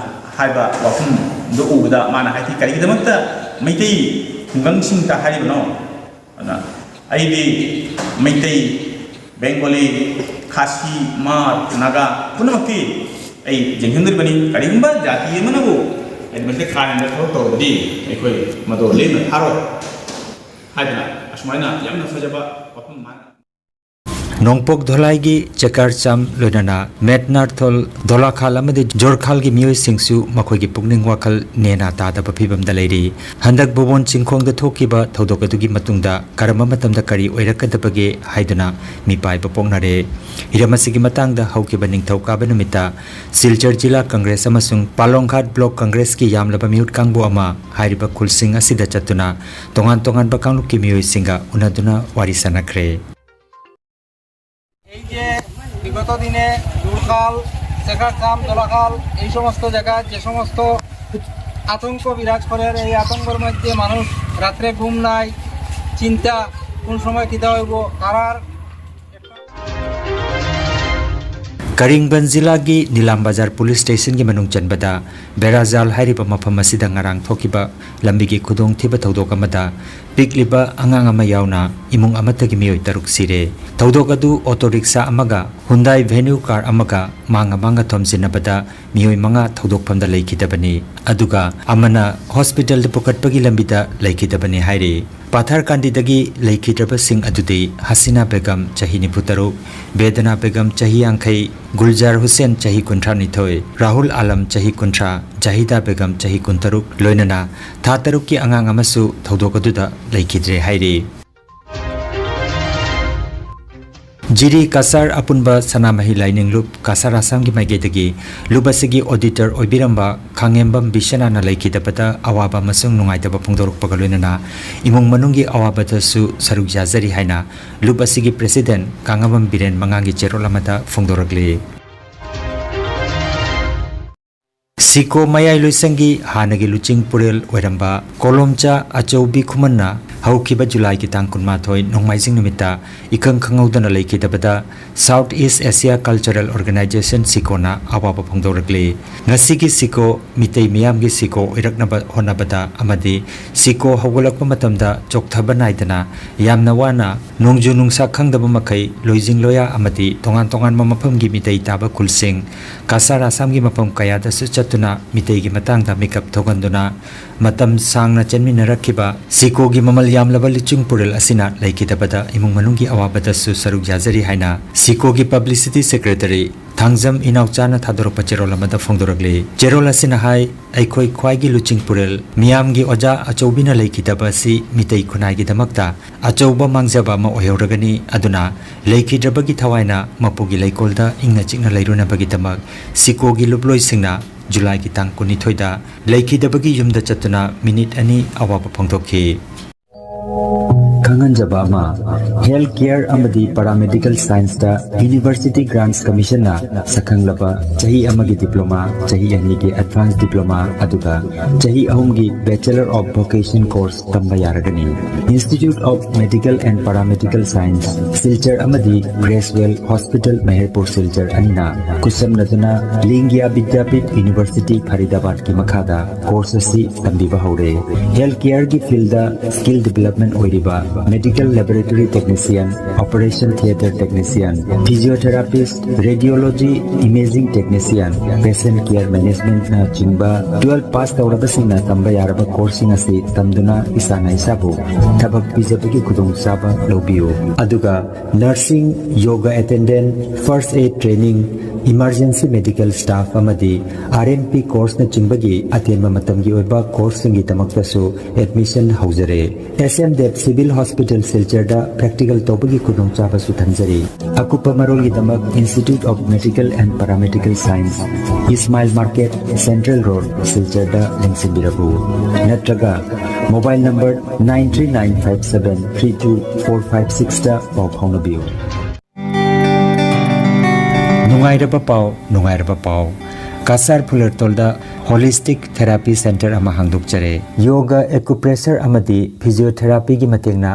ꯍꯥꯏꯕ ꯋꯥꯐꯝꯗꯨ ꯎꯕꯗ ꯃꯥꯅ ꯍꯥꯏꯈꯤ, "ꯀꯔꯤꯒꯤꯗꯃꯛꯇ ꯃꯩꯇꯩ ꯈꯨꯡꯒꯪꯁꯤꯡꯇ ꯍꯥꯏꯔꯤꯕꯅꯣ?" ꯑꯗꯨꯅ ꯑꯩꯗꯤ ꯃꯩꯇꯩ, ꯕꯦꯡꯒꯣꯂꯤ, ꯈꯥꯁꯤ, ꯃꯥꯔ, ꯅꯥꯒꯥ ꯄꯨꯝꯅꯃꯛꯇꯤ ꯑꯩ ꯌꯦꯡꯁꯤꯟꯗꯣꯔꯤꯕꯅꯤ꯫ ꯀꯔꯤꯒꯨꯝꯕ ꯖꯥꯇꯤ ꯑꯃꯅꯕꯨ ꯍꯥꯏꯗꯤ ꯃꯁꯤꯗ ꯀꯥ ꯍꯦꯟꯅ ꯊꯕꯛ ꯇꯧꯔꯕꯗꯤ ꯑꯩꯈꯣꯏ ꯃꯗꯨ ꯂꯦꯝꯅ ꯊꯥꯔꯣꯏ ꯍꯥꯏꯗꯅ ꯑꯁꯨꯃꯥꯏꯅ ꯌꯥꯝꯅ ꯐꯖꯕ ꯋꯥꯐꯝ ꯃꯥꯅ ꯅꯣꯡꯄꯣꯛ ꯙꯣꯂꯥꯏꯒꯤ ꯆꯦꯀꯥꯔꯆꯥꯝ ꯂꯣꯏꯅꯅ ꯃꯦꯠꯅꯥꯔꯊꯣꯜ, ꯗꯣꯂꯥꯈꯥꯜ ꯑꯃꯗꯤ ꯖꯣꯔꯈꯥꯜꯒꯤ ꯃꯤꯑꯣꯏꯁꯤꯡꯁꯨ ꯃꯈꯣꯏꯒꯤ ꯄꯨꯛꯅꯤꯡ ꯋꯥꯈꯜ ꯅꯦꯅꯥ ꯇꯥꯗꯕ ꯐꯤꯚꯝꯗ ꯂꯩꯔꯤ꯫ ꯍꯟꯗꯛ ꯕꯣꯕꯣꯟ ꯆꯤꯡꯈꯣꯡꯗ ꯊꯣꯛꯈꯤꯕ ꯊꯧꯗꯣꯛ ꯑꯗꯨꯒꯤ ꯃꯇꯨꯡꯗ ꯀꯔꯝꯕ ꯃꯇꯝꯗ ꯀꯔꯤ ꯑꯣꯏꯔꯛꯀꯗꯕꯒꯦ ꯍꯥꯏꯗꯨꯅ ꯃꯤꯄꯥꯏꯕ ꯄꯣꯛꯅꯔꯦ꯫ ꯍꯤꯔꯝ ꯑꯁꯤꯒꯤ ꯃꯇꯥꯡꯗ ꯍꯧꯈꯤꯕ ꯅꯤꯡꯊꯧꯀꯥꯕ ꯅꯨꯃꯤꯠꯇ ꯁꯤꯜꯆꯔ ꯖꯤꯂꯥ ꯀꯪꯒ꯭ꯔꯦꯁ ꯑꯃꯁꯨꯡ ꯄꯥꯂꯣꯡꯒꯥꯠ ꯕ꯭ꯂꯣꯛ ꯀꯪꯒ꯭ꯔꯦꯁꯀꯤ ꯌꯥꯝꯂꯕ ꯃꯤꯍꯨꯠ ꯀꯥꯡꯕꯨ ꯑꯃ ꯍꯥꯏꯔꯤꯕ ꯈꯨꯜꯁꯤꯡ ꯑꯁꯤꯗ ꯆꯠꯇꯨꯅ ꯇꯣꯉꯥꯟ ꯇꯣꯉꯥꯟꯕ ꯀꯥꯡꯂꯨꯞꯀꯤ ꯃꯤꯑꯣꯏꯁꯤꯡꯒ ꯎꯅꯗꯨꯅ ꯋꯥꯔꯤ ꯁꯥꯟꯅꯈ꯭ꯔꯦ꯫ এই যে বিগত দিনে দুরখাল, শেখারচাম, দোলাখাল, এই সমস্ত জায়গায় যে সমস্ত আতঙ্ক বিরাজ করের, এই আতঙ্কর মধ্যে মানুষ রাত্রে ঘুম নাই, চিন্তা কোন সময় কিতা হইব, কারার ꯀꯔꯤꯡꯕꯟ ꯖꯤꯂꯥꯒꯤ ꯅꯤꯂꯥꯝ ꯕꯖꯥꯔ ꯄꯨꯂꯤꯁ ꯁ꯭ꯇꯦꯁꯟꯒꯤ ꯃꯅꯨꯡ ꯆꯟꯕꯗ ꯕꯦꯔꯥꯖꯥꯜ ꯍꯥꯏꯔꯤꯕ ꯃꯐꯝ ꯑꯁꯤꯗ ꯉꯔꯥꯡ ꯊꯣꯛꯈꯤꯕ ꯂꯝꯕꯤꯒꯤ ꯈꯨꯗꯣꯡꯊꯤꯕ ꯊꯧꯗꯣꯛ ꯑꯃꯗ ꯄꯤꯛꯂꯤꯕ ꯑꯉꯥꯡ ꯑꯃ ꯌꯥꯎꯅ ꯏꯃꯨꯡ ꯑꯃꯠꯇꯒꯤ ꯃꯤꯑꯣꯏ ꯇꯔꯨꯛ ꯁꯤꯔꯦ꯫ ꯊꯧꯗꯣꯛ ꯑꯗꯨ ꯑꯣꯇꯣ ꯔꯤꯛꯁꯥ ꯑꯃꯒ ꯍꯨꯟꯗꯥꯏ ꯚꯦꯅ꯭ꯌꯨ ꯀꯥꯔ ꯑꯃꯒ ꯃꯥꯡꯉ ꯃꯥꯡꯉ ꯊꯣꯝꯖꯤꯟꯅꯕꯗ ꯃꯤꯑꯣꯏ ꯃꯉꯥ ꯊꯧꯗꯣꯛꯐꯝꯗ ꯂꯩꯈꯤꯗꯕꯅꯤ꯫ ꯑꯗꯨꯒ ꯑꯃꯅ ꯍꯣꯁꯄꯤꯇꯥꯜꯗ ꯄꯨꯈꯠꯄꯒꯤ ꯂꯝꯕꯤꯗ ꯂꯩꯈꯤꯗꯕꯅꯤ ꯍꯥꯏꯔꯤ꯫ ꯄꯥꯊꯔꯀꯥꯟꯗꯤꯗꯒꯤ ꯂꯩꯈꯤꯗ꯭ꯔꯕꯁꯤꯡ ꯑꯗꯨꯗꯤ ꯍꯁꯤꯅꯥ ꯕꯦꯒꯝ, ꯆꯍꯤ ꯅꯤꯐꯨ ꯇꯔꯨꯛ, ꯕꯦꯗꯅꯥ ꯕꯦꯒꯝ, ꯆꯍꯤ ꯌꯥꯡꯈꯩ, ꯒꯨꯜꯖꯥꯔ ꯍꯨꯁꯦꯟ, ꯆꯍꯤ ꯀꯨꯟꯊ꯭ꯔꯥ ꯅꯤꯊꯣꯏ, ꯔꯥꯍꯨꯜ ꯑꯥꯂꯝ, ꯆꯍꯤ ꯀꯨꯟꯊ꯭ꯔꯥ, ꯖꯥꯍꯤꯗꯥ ꯕꯦꯒꯝ, ꯆꯍꯤ ꯀꯨꯟꯇꯔꯨꯛ, ꯂꯣꯏꯅꯅ ꯊꯥ ꯇꯔꯨꯛꯀꯤ ꯑꯉꯥꯡ ꯑꯃꯁꯨ ꯊꯧꯗꯣꯛ ꯑꯗꯨꯗ ꯂꯩꯈꯤꯗ꯭ꯔꯦ ꯍꯥꯏꯔꯤ꯫ ꯖꯤꯔꯤ ꯀꯁꯥꯔ ꯑꯄꯨꯟꯕ ꯁꯅꯥꯃꯍꯤ ꯂꯥꯏꯅꯤꯡ ꯂꯨꯞ ꯀꯁꯥꯔ ꯑꯁꯥꯝꯒꯤ ꯃꯥꯏꯀꯩꯗꯒꯤ ꯂꯨꯞ ꯑꯁꯤꯒꯤ ꯑꯣꯗꯤꯇꯔ ꯑꯣꯏꯕꯤꯔꯝꯕ ꯈꯥꯉꯦꯝꯕꯝ ꯕꯤꯁ꯭ꯋꯅꯥꯊꯅ ꯂꯩꯈꯤꯗꯕꯗ ꯑꯋꯥꯕ ꯑꯃꯁꯨꯡ ꯅꯨꯡꯉꯥꯏꯇꯕ ꯐꯣꯡꯗꯣꯔꯛꯄꯒ ꯂꯣꯏꯅꯅ ꯏꯃꯨꯡ ꯃꯅꯨꯡꯒꯤ ꯑꯋꯥꯕꯗꯁꯨ ꯁꯔꯨꯛ ꯌꯥꯖꯔꯤ ꯍꯥꯏꯅ ꯂꯨꯞ ꯑꯁꯤꯒꯤ ꯄ꯭ꯔꯦꯁꯤꯗꯦꯟꯠ ꯀꯥꯉꯥꯕꯝ ꯕꯤꯔꯦꯟ ꯃꯉꯥꯡꯒꯤ ꯆꯦꯔꯣꯜ ꯑꯃꯗ ꯐꯣꯡꯗꯣꯔꯛꯂꯤ꯫ ꯁꯤꯀꯣ ꯃꯌꯥꯏ ꯂꯣꯏꯁꯪꯒꯤ ꯍꯥꯟꯅꯒꯤ ꯂꯨꯆꯤꯡ ꯄꯨꯔꯦꯜ ꯑꯣꯏꯔꯝꯕ ꯀꯣꯂꯣꯝꯆꯥ ꯑꯆꯧꯕꯤ ꯈꯨꯃꯟꯅ ꯍꯧꯈꯤꯕ ꯖꯨꯂꯥꯏꯒꯤ ꯇꯥꯡ ꯀꯨꯟꯃꯥꯊꯣꯏ ꯅꯣꯡꯃꯥꯏꯖꯤꯡ ꯅꯨꯃꯤꯠꯇ ꯏꯈꯪ ꯈꯪꯍꯧꯗꯅ ꯂꯩꯈꯤꯗꯕꯗ South East Asia Cultural Organization ꯁꯤꯀꯣꯅ ꯑꯋꯥꯕ ꯐꯣꯡꯗꯣꯔꯛꯂꯤ꯫ ꯉꯁꯤꯒꯤ ꯁꯤꯀꯣ ꯃꯤꯇꯩ ꯃꯤꯌꯥꯝꯒꯤ ꯁꯤꯀꯣ ꯑꯣꯏꯔꯛꯅꯕ ꯍꯣꯠꯅꯕꯗ ꯑꯃꯗꯤ ꯁꯤꯀꯣ ꯍꯧꯒꯠꯂꯛꯄ ꯃꯇꯝꯗ ꯆꯣꯛꯊꯕ ꯅꯥꯏꯗꯅ ꯌꯥꯝꯅ ꯋꯥꯅ ꯅꯣꯡꯖꯨ ꯅꯨꯡꯁꯥ ꯈꯪꯗꯕ ꯃꯈꯩ ꯂꯣꯏꯖꯤꯡ ꯂꯣꯌꯥ ꯑꯃꯗꯤ ꯇꯣꯉꯥꯟ ꯇꯣꯉꯥꯟꯕ ꯃꯐꯝꯒꯤ ꯃꯤꯇꯩ ꯇꯥꯕ ꯈꯨꯜꯁꯤꯡ ꯀꯁꯥꯔ ꯑꯁꯥꯝꯒꯤ ꯃꯐꯝ ꯀꯌꯥꯗꯁꯨ ꯆꯠꯇꯨꯅ ꯃꯤꯇꯩꯒꯤ ꯃꯇꯥꯡꯗ ꯃꯤꯀꯞ ꯊꯣꯛꯍꯟꯗꯨꯅ ꯃꯇꯝ ꯁꯥꯡꯅ ꯆꯦꯟꯃꯤꯟꯅꯔꯛꯈꯤꯕ ꯁꯤꯀꯣꯒꯤ ꯃꯃꯜ ꯌꯥꯝꯂꯕ ꯂꯨꯆꯤꯡ ꯄꯨꯔꯦꯜ ꯑꯁꯤꯅ ꯂꯩꯈꯤꯗꯕꯗ ꯏꯃꯨꯡ ꯃꯅꯨꯡꯒꯤ ꯑꯋꯥꯕꯗꯁꯨ ꯁꯔꯨꯛ ꯌꯥꯖꯔꯤ ꯍꯥꯏꯅ ꯁꯤꯀꯣꯒꯤ publicity secretary ꯊꯥꯡꯖꯝ ꯏꯅꯥꯎꯆꯥꯅ ꯊꯥꯗꯣꯔꯛꯄ ꯆꯦꯔꯣꯜ ꯑꯃꯗ ꯐꯣꯡꯗꯣꯔꯛꯂꯤ꯫ ꯆꯦꯔꯣꯜ ꯑꯁꯤꯅ ꯍꯥꯏ, ꯑꯩꯈꯣꯏ ꯈ꯭ꯋꯥꯏꯒꯤ ꯂꯨꯆꯤꯡ ꯄꯨꯔꯦꯜ ꯃꯤꯌꯥꯝꯒꯤ ꯑꯣꯖꯥ ꯑꯆꯧꯕꯤꯅ ꯂꯩꯈꯤꯗꯕ ꯑꯁꯤ ꯃꯤꯇꯩ ꯈꯨꯟꯅꯥꯏꯒꯤꯗꯃꯛꯇ ꯑꯆꯧꯕ ꯃꯥꯡꯖꯕ ꯑꯃ ꯑꯣꯏꯍꯧꯔꯒꯅꯤ꯫ ꯑꯗꯨꯅ ꯂꯩꯈꯤꯗ꯭ꯔꯕꯒꯤ ꯊꯋꯥꯏꯅ ꯃꯄꯨꯒꯤ ꯂꯩꯀꯣꯜꯗ ꯏꯪꯅ ꯆꯤꯛꯅ ꯂꯩꯔꯨꯅꯕꯒꯤꯗꯃꯛ ꯁꯤꯀꯣꯒꯤ ꯂꯨꯞꯂꯣꯏꯁꯤꯡꯅ ꯖꯨꯂꯥꯏꯒꯤ ꯇꯥꯡ ꯀꯨꯟꯅꯤꯊꯣꯏꯗ ꯂꯩꯈꯤꯗꯕꯒꯤ ꯌꯨꯝꯗ ꯆꯠꯇꯨꯅ ꯃꯤꯅꯤꯠ ꯑꯅꯤ ꯑꯋꯥꯕ ꯐꯣꯡꯗꯣꯛꯈꯤ꯫ ꯈꯪꯍꯟꯖꯕ ꯑꯃ, health care ꯑꯃꯗꯤ paraMedical Scienceꯇ University Grants Commissionꯅ ꯁꯛꯈꯪꯂꯕ ꯆꯍꯤ ꯑꯃꯒꯤ diploma, ꯆꯍꯤ ꯑꯅꯤꯒꯤ advanced diploma, ꯑꯗꯨꯒ ꯆꯍꯤ ꯑꯍꯨꯝꯒꯤ Bachelor of Vocation course ꯇꯝꯕ ꯌꯥꯔꯒꯅꯤ꯫ Institute of Medical and Paramedical Science, Silchar ꯑꯃꯗꯤ Creswell Hospital, ꯃꯦꯍꯔꯄꯨꯔ ꯁꯤꯜꯆꯔ ꯑꯅꯤꯅ ꯈꯨꯠꯁꯝꯅꯗꯨꯅ ꯂꯤꯡꯒꯤꯌꯥ ꯕꯤꯗ꯭ꯌꯥꯄꯤꯊ University, ꯐꯔꯤꯗꯥꯕꯥꯗꯀꯤ ꯃꯈꯥꯗ course ꯑꯁꯤ ꯇꯝꯕꯤꯕ ꯍꯧꯔꯦ꯫ Health careꯒꯤ fieldꯗ skill development ꯑꯣꯏꯔꯤꯕ Medical Laboratory Technician, Operation Theatre Technician, Physiotherapist, Radiology, Imaging Technician, Patient Care Managementꯅ ꯆꯤꯡꯕ twelve pass ꯇꯧꯔꯕꯁꯤꯡꯅ ꯇꯝꯕ ꯌꯥꯔꯕ courseꯁꯤꯡ ꯑꯁꯤ ꯇꯝꯗꯨꯅ ꯏꯁꯥꯅ ꯏꯁꯥꯕꯨ ꯊꯕꯛ ꯄꯤꯖꯕꯒꯤ ꯈꯨꯗꯣꯡꯆꯥꯕ ꯂꯧꯕꯤꯌꯨ꯫ ꯑꯗꯨꯒ nursing, yoga attendant, first aid training, emergency medical staff ꯑꯃꯗꯤ R M P courseꯅꯆꯤꯡꯕꯒꯤ ꯑꯇꯦꯟꯕ ꯃꯇꯝꯒꯤ ꯑꯣꯏꯕ courseꯁꯤꯡꯒꯤꯗꯃꯛꯇꯁꯨ admission ꯍꯧꯖꯔꯦ꯫ S M Dev Civil Hospital ꯁꯤꯜꯆꯔꯗ practical ꯇꯧꯕꯒꯤ ꯈꯨꯗꯣꯡꯆꯥꯕꯁꯨ ꯊꯝꯖꯔꯤ꯫ ꯑꯀꯨꯞꯄ ꯃꯔꯣꯜꯒꯤꯗꯃꯛ Institute of Medical and Paramedical Science, Ismail Market, Central Road, ꯁꯤꯜꯆꯔꯗ ꯂꯦꯡꯁꯤꯟꯕꯤꯔꯛꯎ꯫ ꯅꯠꯇ꯭ꯔꯒ mobile number nine three nine five seven three two four five sixꯇ ꯄꯥꯎ ꯐꯥꯎꯅꯕꯤꯌꯨ꯫ ꯅꯨꯡꯉꯥꯏꯔꯕ ꯄꯥꯎ, ꯅꯨꯡꯉꯥꯏꯔꯕ ꯄꯥꯎ꯫ ꯀꯁꯥꯔ ꯐꯨꯂꯔꯇꯣꯜꯗ Holistic Therapy Center ꯑꯃ ꯍꯥꯡꯗꯣꯛꯆꯔꯦ꯫ Yoga, acupressure ꯑꯃꯗꯤ physiotherapyꯒꯤ ꯃꯇꯦꯡꯅ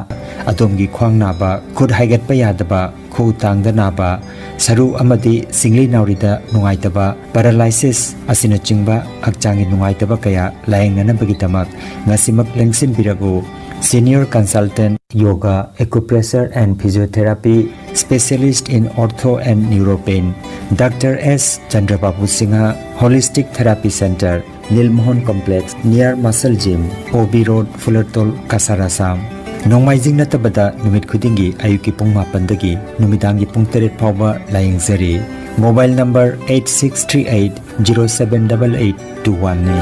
ꯑꯗꯣꯝꯒꯤ ꯈ꯭ꯋꯥꯡ ꯅꯥꯕ, ꯈꯨꯠ ꯍꯥꯏꯒꯠꯄ ꯌꯥꯗꯕ, ꯈꯨꯎ ꯇꯥꯡꯗ ꯅꯥꯕ, ꯁꯔꯨ ꯑꯃꯗꯤ ꯁꯤꯡꯂꯤ ꯅꯥꯎꯔꯤꯗ ꯅꯨꯡꯉꯥꯏꯇꯕ, paralysis ꯑꯁꯤꯅꯆꯤꯡꯕ ꯍꯛꯆꯥꯡꯒꯤ ꯅꯨꯡꯉꯥꯏꯇꯕ ꯀꯌꯥ ꯂꯥꯌꯦꯡꯅꯅꯕꯒꯤꯗꯃꯛ ꯉꯁꯤꯃꯛ ꯂꯦꯡꯁꯤꯟꯕꯤꯔꯛꯎ꯫ Senior Consultant, Yoga, Acupressure and Physiotherapy, Specialist in Ortho and Neuropain, Doctor S Chandrababu Singha, Holistic Therapy Center, Nilmohan Complex, near Muscle Gym, O B Road, Fulertol, Kasar, Assam. ꯅꯣꯡꯃꯥꯏꯖꯤꯡ ꯅꯠꯇꯕꯗ ꯅꯨꯃꯤꯠ ꯈꯨꯗꯤꯡꯒꯤ ꯑꯌꯨꯛꯀꯤ ꯄꯨꯡ ꯃꯥꯄꯟꯗꯒꯤ ꯅꯨꯃꯤꯗꯥꯡꯒꯤ ꯄꯨꯡ ꯇꯔꯦꯠ ꯐꯥꯎꯕ ꯂꯥꯌꯦꯡꯖꯔꯤ꯫ Mobile number eight six three eight zero seven eight eight two oneꯅꯤ꯫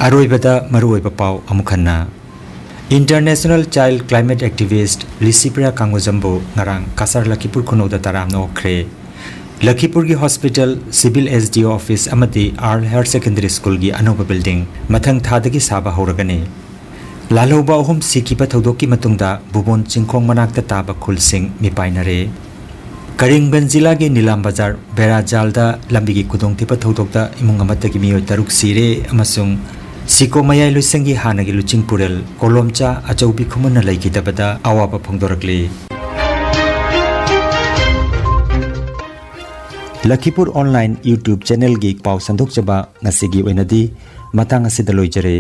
ꯑꯔꯣꯏꯕꯗ ꯃꯔꯨꯑꯣꯏꯕ ꯄꯥꯎ ꯑꯃꯨꯛ ꯍꯟꯅ꯫ International Child Climate Activist Licypriya ꯀꯥꯡꯒꯨꯖꯝꯕꯨ ꯉꯔꯥꯡ ꯀꯁꯥꯔ ꯂꯈꯤꯄꯨꯔ ꯈꯨꯅꯧꯗ ꯇꯔꯥꯝꯅ ꯑꯣꯛꯈ꯭ꯔꯦ꯫ ꯂꯈꯤꯄꯨꯔꯒꯤ hospital, civil S D O office ꯑꯃꯗꯤ R Higher Secondary Schoolꯒꯤ ꯑꯅꯧꯕ building ꯃꯊꯪ ꯊꯥꯗꯒꯤ ꯁꯥꯕ ꯍꯧꯔꯒꯅꯤ꯫ ꯂꯥꯜꯍꯧꯕ ꯑꯍꯨꯝ ꯁꯤꯈꯤꯕ ꯊꯧꯗꯣꯛꯀꯤ ꯃꯇꯨꯡꯗ ꯚꯨꯕꯣꯟ ꯆꯤꯡꯈꯣꯡ ꯃꯅꯥꯛꯇ ꯇꯥꯕ ꯈꯨꯜꯁꯤꯡ ꯃꯤꯄꯥꯏꯅꯔꯦ꯫ ꯀꯔꯤꯝꯒꯟꯖ ꯖꯤꯂꯥꯒꯤ ꯅꯤꯂꯥꯝ ꯕꯖꯥꯔ ꯕꯦꯔꯥꯖꯥꯜꯗ ꯂꯝꯕꯤꯒꯤ ꯈꯨꯗꯣꯡꯊꯤꯕ ꯊꯧꯗꯣꯛꯇ ꯏꯃꯨꯡ ꯑꯃꯠꯇꯒꯤ ꯃꯤꯑꯣꯏ ꯇꯔꯨꯛ ꯁꯤꯔꯦ ꯑꯃꯁꯨꯡ ꯁꯤꯀꯣ ꯃꯌꯥꯏ ꯂꯣꯏꯁꯪꯒꯤ ꯍꯥꯟꯅꯒꯤ ꯂꯨꯆꯤꯡꯄꯨꯔꯦꯜ ꯀꯣꯂꯣꯝꯆꯥ ꯑꯆꯧꯕꯤ ꯈꯨꯃꯟꯅ ꯂꯩꯈꯤꯗꯕꯗ ꯑꯋꯥꯕ ꯐꯣꯡꯗꯣꯔꯛꯂꯤ꯫ ꯂꯈꯤꯄꯨꯔ online YouTube channelꯒꯤ ꯄꯥꯎ ꯁꯟꯗꯣꯛꯆꯕ ꯉꯁꯤꯒꯤ ꯑꯣꯏꯅꯗꯤ ꯃꯇꯥꯡ ꯑꯁꯤꯗ ꯂꯣꯏꯖꯔꯦ꯫